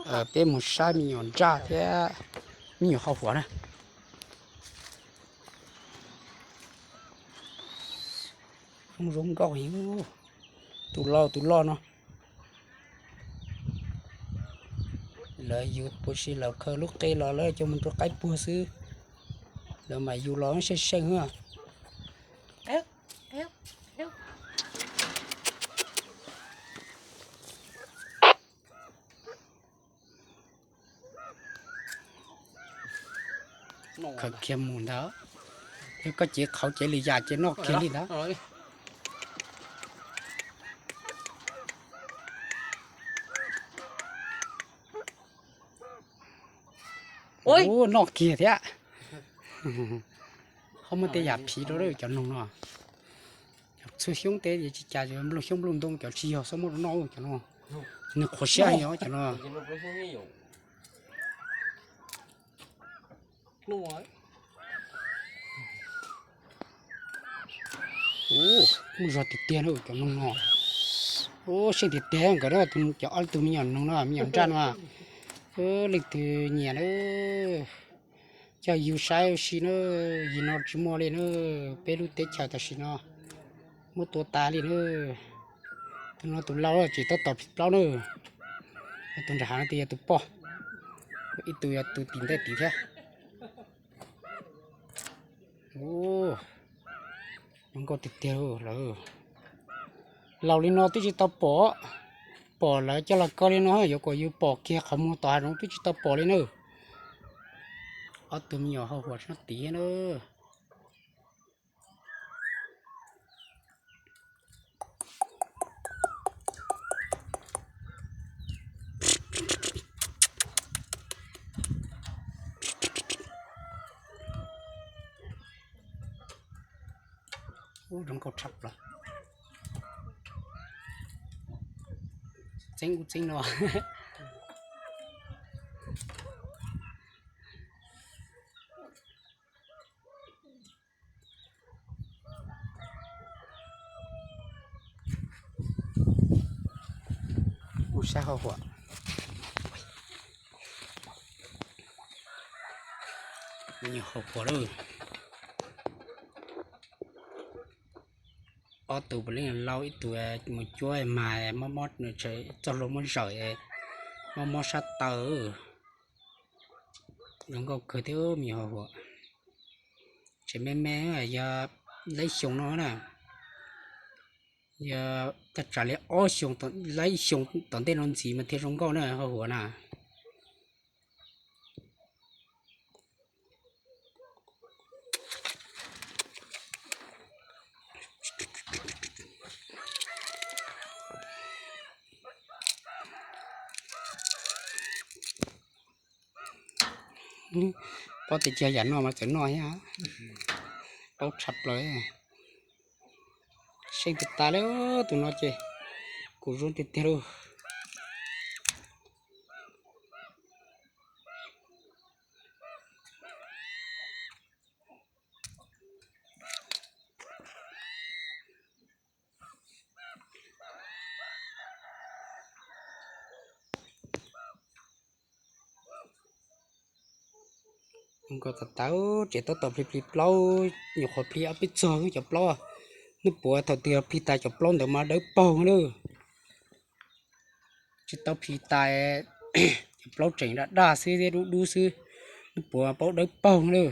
Peb mus saib me nyuam nraj thiab me nyuam hau huam na. Zoo zoo nkauj heev, tus laus tus loj no. Lawv yug puas tsis, lawv khaws lub qe los lawv coj mus rau qaib puag xwb. Lawv mas yug los seej seej. Khaws kiag mus ntag. Yog koj cev qhauv cev lwm yam ces noj kiag li ntag. Ua noj kiag thiab. Ho muaj tej yam phiv rau cov noog no. Txhua xyoob tej tsis cas, nplooj xyoob nplooj ntoo cov tsis yog xwb muab rau noj cov no. Nws qhuav siab heev os cov no. Ub, muaj zog tiag tiag na cov noog no. Ub, seej tiag tiag nkawd na, cov ob tug me nyuam noog no, me nyuam nraj no. Leej twg nyiam na, coj yug saib ua si na, yim no tsis muaj li na, peb lub teb chaws tam sim no muab tua tas li na. Tus no tus laus tseem tab tom plhis plaub na, tus nram hav no yog tus poj, ib tug yog tus tim ntej tid thiab. Zoo nkauj tiag tiag lawm. Laus li no twb tsis tau pom, pom lawv coj los kaw li no yuav kom yus pom kiag qhov muag tom hav zoov twb tsis tau pom li na. Ob tug me nyuam hau huam no tid na. Ub, zoo nkauj tshaj plaws. Txeeb ub txeeb no. Ub, sab hau huam. Nyuam hau huam lawm. Ob tug puav leej laus, ib tug mus cuab mas mob mob txoj hlua muab zawm, mob mob sab taw. Zoo nkauj kawg thiab me nyuam hau huam. Tseem me me, yog laib xyoo no na, yog thaj tsam li ob xyoo, laib xyoo tom ntej no ntxiv mas thiaj zoo nkauj na hau huam na. Paub tias cog yam no mas txawm noj thiab. Paub tshaj plaws. Seej tiag tas li tus no ces, kuv zoo tiag tiag lauj. Nkauj tas tas, tseem tab tom plhis plhis plaub, nyuam qhuav plhis ob peb txog cov plaub. Hnub puav thaum twg plhis tas cov plaub ntawd mas dawb paug na. Tsis tau plhis tas, cov plaub tseem daj daj xwb thiab dub dub xwb. Hnub puav paub dawb paug na.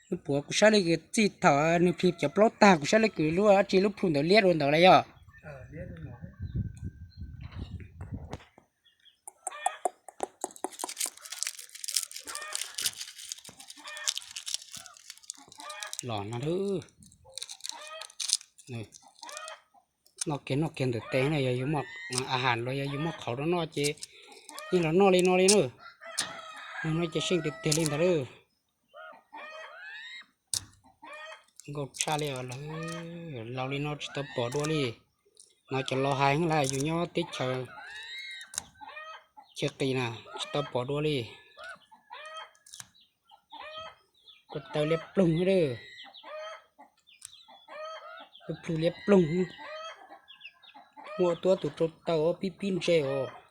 Hnub puav kuv saib leej twg txij thaum nws plhis cov plaub tag kuv saib leej twg lub dab tsi lub plhu ntawd liab dua ntawd lawm yog. Los no, noj kiag noj kiag ntawm tes na, yog yus muaj a has los yog yus muaj qhauv rau noj ces yeej los noj li no li na. Noj no ces seej tiag tiag li ntawd lawm. Nkauj tshaj li os, laus li no tsis tau pom dua li. No cov laus hais lawm, yus nyob teb chaws chaw qis na tsis tau pom dua li. Ko taw liab ploog lawm. Plhu liab ploog. Muaj tuab tus rau taw pib pib ntse os.